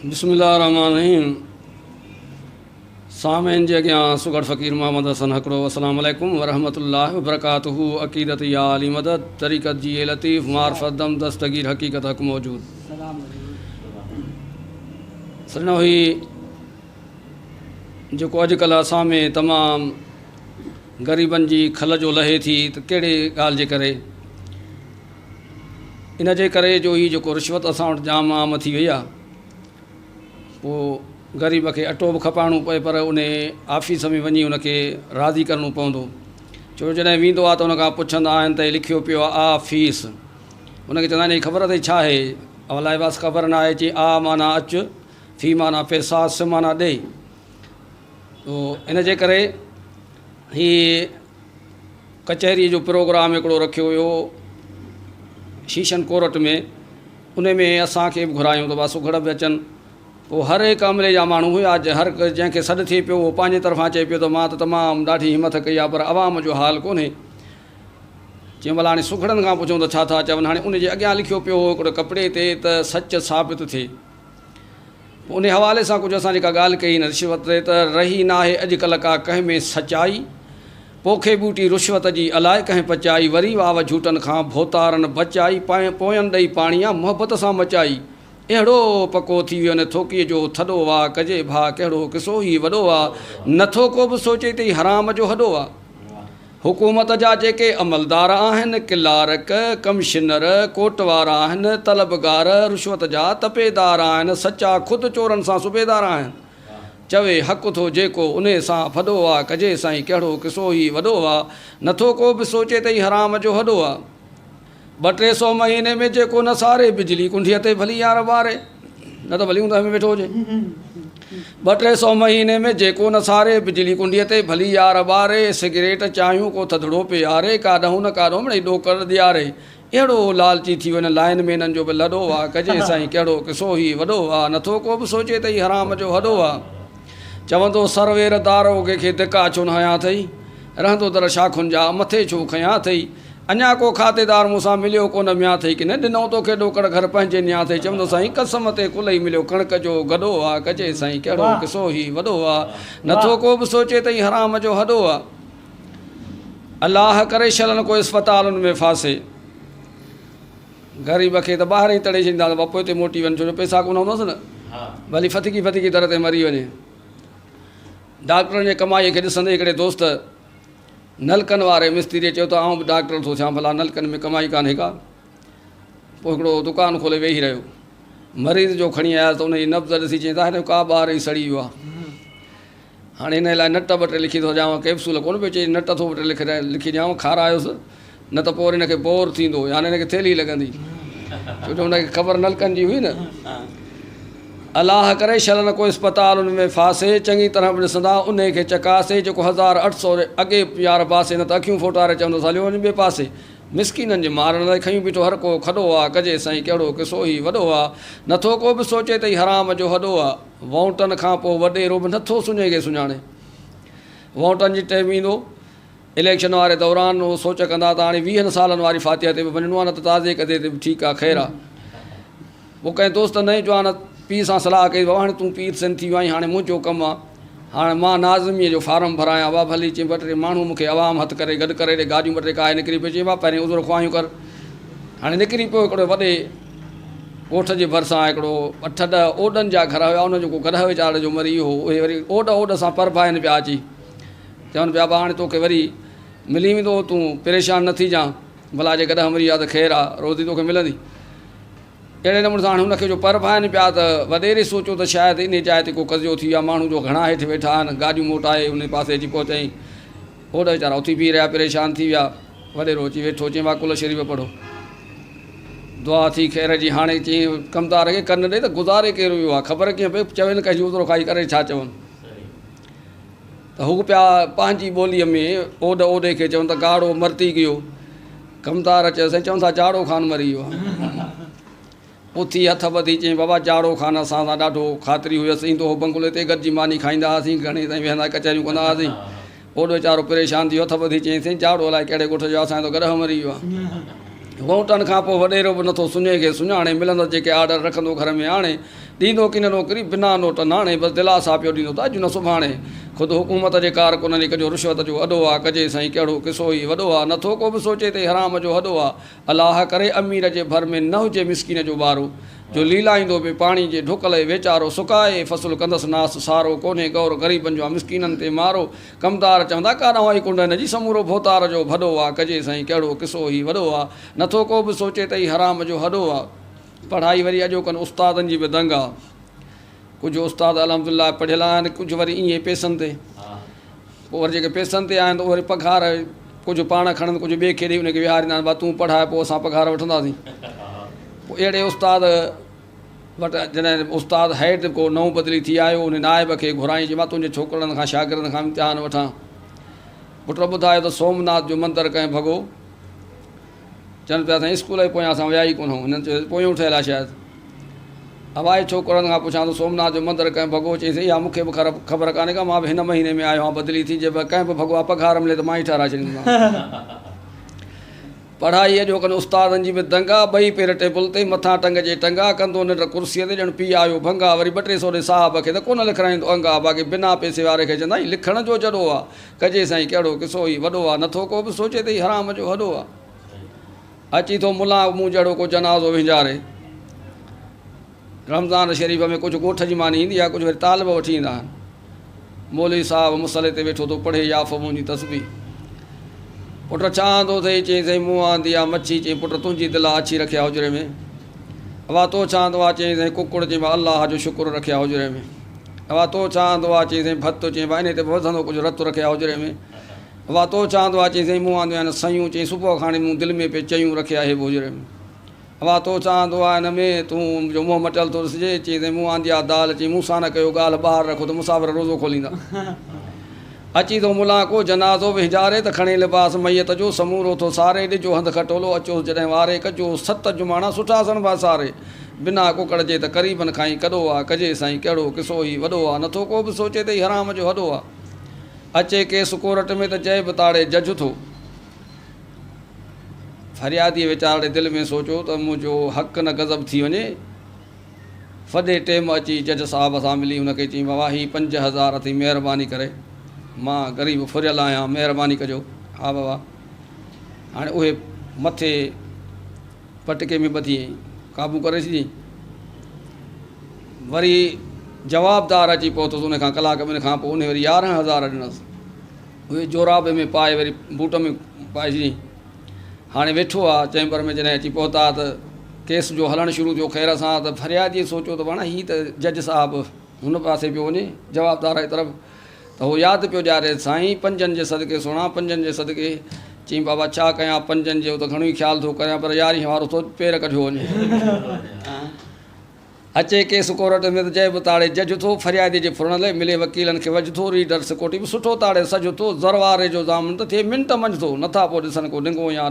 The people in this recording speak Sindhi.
بسم الله الرحمٰن الرحيم سامعين جي اڳيان سگهڙ فقير محمد حسن هڪڙو السلام عليڪم ورحمة الله وبرڪاته عقيدت يا علي مدد طريقت جي اي لطيف معرفت دم دستگير حقيقت حق موجود سڄڻو هي جيڪو اڄ ڪلهه اسان ۾ تمام غريبن جي کل جو لهي ٿي ته ڪهڙي ڳالهه جي ڪري ان جي ڪري جو هي جيڪو رشوت اسان وٽ جام عام ٿي وئي آهي پوء غريب کي اٽو به کپائڻو پئي پر ان آفيس ۾ وڃي ان کي راضي ڪرڻو پوندو ڇو جڏهن ويندو آهي ته ان کان پڇندا آهن ته هي لکيو پيو آهي آ فيس ان کي چوندا آهن هي خبر اٿئي ڇا آهي الائي بس خبر نه آهي چي آ معنيٰ اچ في معنيٰ پيسا س معنيٰ ڏي تو ان جي ڪري هي ڪچهريء جو پروگرام هڪڙو رکيو ويو شيشن ڪورٽ ۾ ان ۾ اسان کي به گهرايون ته بابا سگهڙ به اچن پوء هر هڪ عملي جا ماڻهو هيا هر جنهن کي سڏ ٿئي پيو اهو پنهنجي طرفان چئي پيو ته مان ته تمام ڏاڍي همٿ ڪئي آهي پر عوام جو حال ڪونهي چيم ڀلا هاڻي سگهڙن کان پڇون ته ڇا ٿا چون هاڻي ان جي اڳيان لکيو پيو هو هڪڙو ڪپڙي تي ته سچ ثابت ٿئي پوء انهي حوالي سان ڪجهه اسان جيڪا ڳالهه ڪئي هن رشوت تي ته رهي ناهي اڄڪلهه ڪا ڪنهن ۾ سچائي، پوکي ٻوٽي رشوت جي الائي ڪنهن پچائي، وري واو جهوٽن کان ڀوتارن بچائي، پوين ڏئي پاڻي آ محبت سان مچائي، اهڙو پڪو ٿي ويو هن ٿوڪيء جو ٿڏو آ، ڪجي ڀاء ڪهڙو قصو هي وڏو آ، نٿو ڪو به سوچي ته هي حرام جو هڏو آ. حڪومت جا جيڪي عملدار آهن، ڪلارڪ، ڪمشنر، ڪوٽ وارا آهن، طلبگار، رشوت جا تپيدار آهن، سچا خود چورن سان صوبيدار آهن. چوي حق ٿو جيڪو انهي سان ڦڏو آ، ڪجي سائين ڪهڙو قصو هي وڏو آ، نٿو ڪو به سوچي ته هي حرام جو هڏو آ. ٻه ٽي سو مهيني ۾ جيڪو نه ساري بجلي ڪنڍيء تي ڀلي يار ٻاري نه ته ڀلي اوندهه ۾ ويٺو هجي. ٻه ٽي سو مهيني ۾ جيڪو نه ساري بجلي ڪنڍيء تي ڀلي يار ٻاري سگريٽ چانهيون ڪو ٿڌڙو پياري ڪاڏهون نه ڪاڏهون مڙئي ڏوڪڙ ڏياري اهڙو لالچي ٿي ويو هن لائين مينن جو به لڏو آ ڪجي سائين ڪهڙو قصو هي وڏو آ نٿو ڪو به سوچي ته هي حرام جو هڏو آ چوندو سروير داروغي کي ڌڪا ڇو نه هنيا اٿئي رهندو در شاخن جا مٿي ڇو کنيا اٿئي اڃا ڪو کاتيدار مون سان مليو ڪونه ميان اٿئي ڪنه ڏنو توکي ڏوڪڙ گهر پنهنجي نيان اٿئي چوندو سائين قسم تي ڪل ئي مليو ڪڻڪ جو گڏو آ ڪجي سائين ڪهڙو قصو هي وڏو آ نٿو ڪو به سوچي ته هي حرام جو هڏو آ الله ڪري شل نه ڪو اسپتالن ۾ ڦاسي غريب کي ته ٻاهر ئي تڙي ڇڏيندا ته بابا پوئتي موٽي وڃ ڇو جو پئسا ڪونه هوندس نه ڀلي ڦٿڪي ڦٿڪي در تي مري وڃي ڊاڪٽرن جي ڪمائي کي ڏسندي هڪڙي دوست نلڪن واري مستريء چيو ته آئون به ڊاڪٽر ٿو ٿيان ڀلا نلڪن ۾ ڪمائي ڪانهي ڪا. پوء هڪڙو دڪان کولي ويهي رهيو. مريض جو کڻي آيس ته ان جي نبض ڏسي چيائين ته هن جو ڪا ٻار ئي سڙي ويو آهي. هاڻي هن لاء نٽ ٻه ٽي لکي ٿو ڏيانو ڪيپسول ڪونه پيو چئي نٽ ٿو ٻه ٽي لکي ڏيانو کارايوس نه ته پوء وري هن کي بور ٿيندو يعني هن کي ٿيلهي لڳندي ڇو جو هن کي خبر نلڪن جي هئي نه. الله ڪري شل نه ڪو اسپتال ان ۾ ڦاسي، چڱي طرح به ڏسندا انهي کي چڪاسي، جيڪو 1800 اڳي يار باسي، نه ته اکيون ڦوٽاري چوندس هليو وڃ ٻئي پاسي. مسڪينن جي مارڻ لاء کنيون بيٺو هر ڪو کڏو آ، ڪجي سائين ڪهڙو قصو هي وڏو آ، نٿو ڪو به سوچي ته هي حرام جو هڏو آ. وونٽن کان پوء وڏيرو به نٿو سڃي کي سڃاڻي. وونٽن جي ٽيم ايندو، اليڪشن واري دوران هو سوچ ڪندا ته هاڻي ويهن سالن واري فاتحه تي به وڃڻو آ نه ته تازي ڪڌي تي به ٺيڪ آ خير آ. پوء ڪنهن دوست نئين جوان پيء سان صلاح ڪئي، بابا هاڻي تون پير سن ٿي ويو آهين، هاڻي منهنجو ڪم آ، هاڻي مان ناظميء جو فارم ڀرايان. بابا ڀلي چيم، ٻه ٽي ماڻهو مون کي عوام هٿ ڪري گڏ ڪري ڏي، گاڏيون ٻه ٽي ڪاهي نڪري پيو. چيم، بابا پهرين عذر خواهيون ڪر. هاڻي نڪري پيو. هڪڙو وڏي ڳوٺ جي ڀرسان هڪڙو اٺ ڏهه اوڏن جا گهر هيا، انهن جو ڪو گڏهه ويچاري جو مري ويو هو. اهي وري اوڏ اوڏ سان پرڀائين پيا اچي. چون پيا، بابا هاڻي توکي وري ملي ويندو، تون پريشان نه ٿيجان. ڀلا جي گڏهه مري ويو آ ته خير آ، روزي توکي ملندي. اهڙي نموني سان هاڻي هن کي جو پر ڀائن پيا ته وڏيري سوچيو ته شايد انهيء جاء تي ڪو قضيو ٿي ويو آهي، ماڻهو جو گهڻا هيٺ ويٺا آهن، گاڏيون موٽائي انهيء پاسي اچي پهچائين. هوڏ ويچارا اٿي بيهي رهيا، پريشان ٿي ويا. وڏيرو اچي ويٺو، چيائين وا قل شريف پڙهو. دعا ٿي خير جي. هاڻي چيائين ڪمدار کي ڪن ڏي ته گذاري ڪير ويو آهي، خبر ڪيئن پئي، چوين ڪنهن جي عذر خواهي ڪري ڇا چون. ته هو پيا پنهنجي ٻوليء ۾ اوڏ اوڏي کي چون ته گاڙو مرتي گيو. ڪمدار چيو، سائين چون ٿا جاڙو خان مري ويو آهي. اٿي هٿ ٻڌي چيائين، بابا جاڙو خان اسان سان ڏاڍو خاطري هيس، ايندو هو بنگلي تي گڏجي ماني کائيندا هئاسين، گهڻي تائين ويهندا ڪچهريون ڪندا هئاسين. اوڏ ويچارو پريشان ٿي ويو، هٿ ٻڌي چيائين، سائين جاڙو الائي ڪهڙي ڳوٺ جو آهي، اسان جو ته گڏهه مري ويو آهي. وونٽن کان پوء وڏيرو به نٿو سڃي کي سڃاڻي، ملندس جيڪي آرڊر رکندو گهر ۾ آڻي. ڏيندو ڪين نوڪري بنا نوٽ ناڻي بس دلاسا پيو ڏيندو ته اڄ نه سڀاڻي. خود حڪومت جي ڪارڪنن هڪ جو رشوت جو اڏو آ ڪجي سائين ڪهڙو قصو هي وڏو آ نٿو ڪو به سوچي ته هي حرام جو هڏو آ الله ڪري امير جي ڀر ۾ نه هجي مسڪين جو ٻارو جو ليلائيندو به پاڻي جي ڍڪ لئي ويچارو سڪائي فصل ڪندس ناس سارو ڪونهي غور غريبن جو آ مسڪينن تي مارو ڪمدار چوندا ڪاڏانهن آئي ڪنڊ هن جي سمورو ڀوتار جو ڀڏو آ ڪجي سائين ڪهڙو قصو هي وڏو آ نٿو ڪو به سوچي ته هي حرام جو هڏو آ. پڙهائي وري اڄوڪن استادن جي به دنگ آ. ڪجهه استاد الحمدلله پڙهيل آهن ڪجهه وري ائين ئي پئسن تي. پوء وري جيڪي پئسن تي آهن ته اهي وري پگهار ڪجهه پاڻ کڻن ڪجهه ٻئي کي ڏئي ان کي ويهاريندا آهن ڀا تون پڙهاء پوء اسان پگهار وٺنداسين. پوء اهڙي استاد وٽ جڏهن استاد هيڊ ڪو نئون بدلي ٿي آيو ان نائب کي گهرائين چي مان تنهنجي ڇوڪرڙن کان شاگردن کان امتحان وٺان. پٽ ٻڌايو ته سومناٿ جو مندر ڪنهن ڀڳو؟ چون پيا سائين اسڪول جي پويان اسان ويا ئي ڪونه هون. هنن چيو پويون ٺهيل آهي شايد. اوائي ڇوڪرن کان پڇان ٿو سومناٿ جو مندر ڪنهن ڀڳو؟ چيائين سائين اها مون کي به خبر ڪانهي ڪا مان به هن مهيني ۾ آيو آهيان بدلي ٿي جي ڪنهن به ڀڳو آهي پگهار ملي ته مان ئي ٺهرائي ڇڏيندوسانس. پڙهائي اڄوڪن استادن جي به دنگ آ، ٻئي پير ٽيبل تي، مٿان ٽنگ جي ٽنگ آ، ڪندو ننڊ ڪرسيء تي ڄڻ پي آيو ڀنگ آ، وري ٻه ٽي سو ڏي صاحب کي ته ڪونه لکرائيندو انگ آ، باقي بنا پئسي واري کي چوندا هي لکڻ جو جڏو آ، ڪجي سائين ڪهڙو قصو هي وڏو آ، نٿو ڪو به سوچي ته هي حرام جو هڏو آ. اچي ٿو ملان مون جهڙو ڪو جنازو وهنجاري. رمضان شريف ۾ ڪجهه ڳوٺ جي ماني ايندي آهي، ڪجهه وري طالب وٺي ايندا آهن. مولوي صاحب مصلي تي ويٺو ٿو پڙهي يافعون جي تسبيح. پٽ ڇا آندو اٿئي؟ چيائين سائين مون آندي آ مڇي. چيائين پٽ تنهنجي دل آ اڇي رکيا حجري ۾. اوا تو ڇا آندو آ؟ چيائين سائين ڪڪڙ. چيائين ڀا الله جو شڪر رکيا حجري ۾. اوا تو ڇا آندو آ؟ چيائين سائين ڀت. چيائين ڀا انهي تي به وڌندو ڪجهه رت رکيا حجري ۾. اوا تو ڇا آندو آ؟ چيائين سائين مون آنديون آهن سيون. چيائين صبح کان وٺي مون دل ۾ پئي چيون رکيا اهي به حجري ۾. اوا تو ڇا آندو آ هن ۾؟ تون جو منهن مٽيل ٿو ڏسجي. چيائين سائين مون آندي آ دال. چيائين مون سان نه ڪيو ڳالهه ٻاهر رکو ته مسافر روزو کوليندا. اچي ٿو ملان ڪو جنازو وهنجاري ته کڻي لباس ميت جو سمورو ٿو ساري ڏجو هنڌ کٽولو اچوس جڏهن واري ڪجو ست جماڻا سٺا سڻڀا ساري بنا ڪڪڙ جي ته قريبن کان ئي ڪڏو آ ڪجي سائين ڪهڙو قصو هي وڏو آ نٿو ڪو به سوچي ته هي حرام جو هڏو آ اچي ڪيس ڪورٽ ۾ ته چئي به تاڙي جج ٿو فرياديء ويچارڙي دل ۾ سوچيو ته منهنجو حق نه غضب ٿي وڃي. وڏي ٽيم اچي جج صاحب سان ملي هن کي چيائين بابا هي 5000 اٿئي مهرباني ڪري مان غريب ڦريل آهيان مهرباني ڪجو. ها بابا هاڻي اهي مٿي پٽڪي ۾ ٻڌي قابو ڪري ڇڏيائين. وري جوابدار اچي پهتس ان کان ڪلاڪ ٻن کان پوء ان وري 11000 ڏنس. اهي جوراب ۾ پائي وري بوٽ ۾ پائي ڇڏيائين. هاڻي ويٺو آ چيمبر ۾ جڏهن اچي پهتا ته ڪيس جو هلڻ شروع ٿيو خير سان ته فرياديء سوچيو ته پاڻ هي ته جج صاحب هن پاسي پيو وڃي جوابدار جي طرف ته هو ياد پيو ڏياري سائين پنجن جي صدقي سهڻا پنجن جي صدقي چيائين بابا ڇا ڪيان پنجن جو ته گهڻو ئي خيال ٿو ڪريان پر يارهين وارو ٿو پير ڪڍيو وڃي. اچي ڪيس ڪورٽ ۾ ته جئه به تاڙي جج ٿو، فرياديء جي ڦرڻ لئه ملي وڪيلن کي وجهه ٿو، ريڊر سڪوٽي به سٺو تاڙي سجهه ٿو، زرواري جو ضامن ته ٿئي منٽ منجهه ٿو، نٿا پوء ڏسن ڪو ڏنگو يا.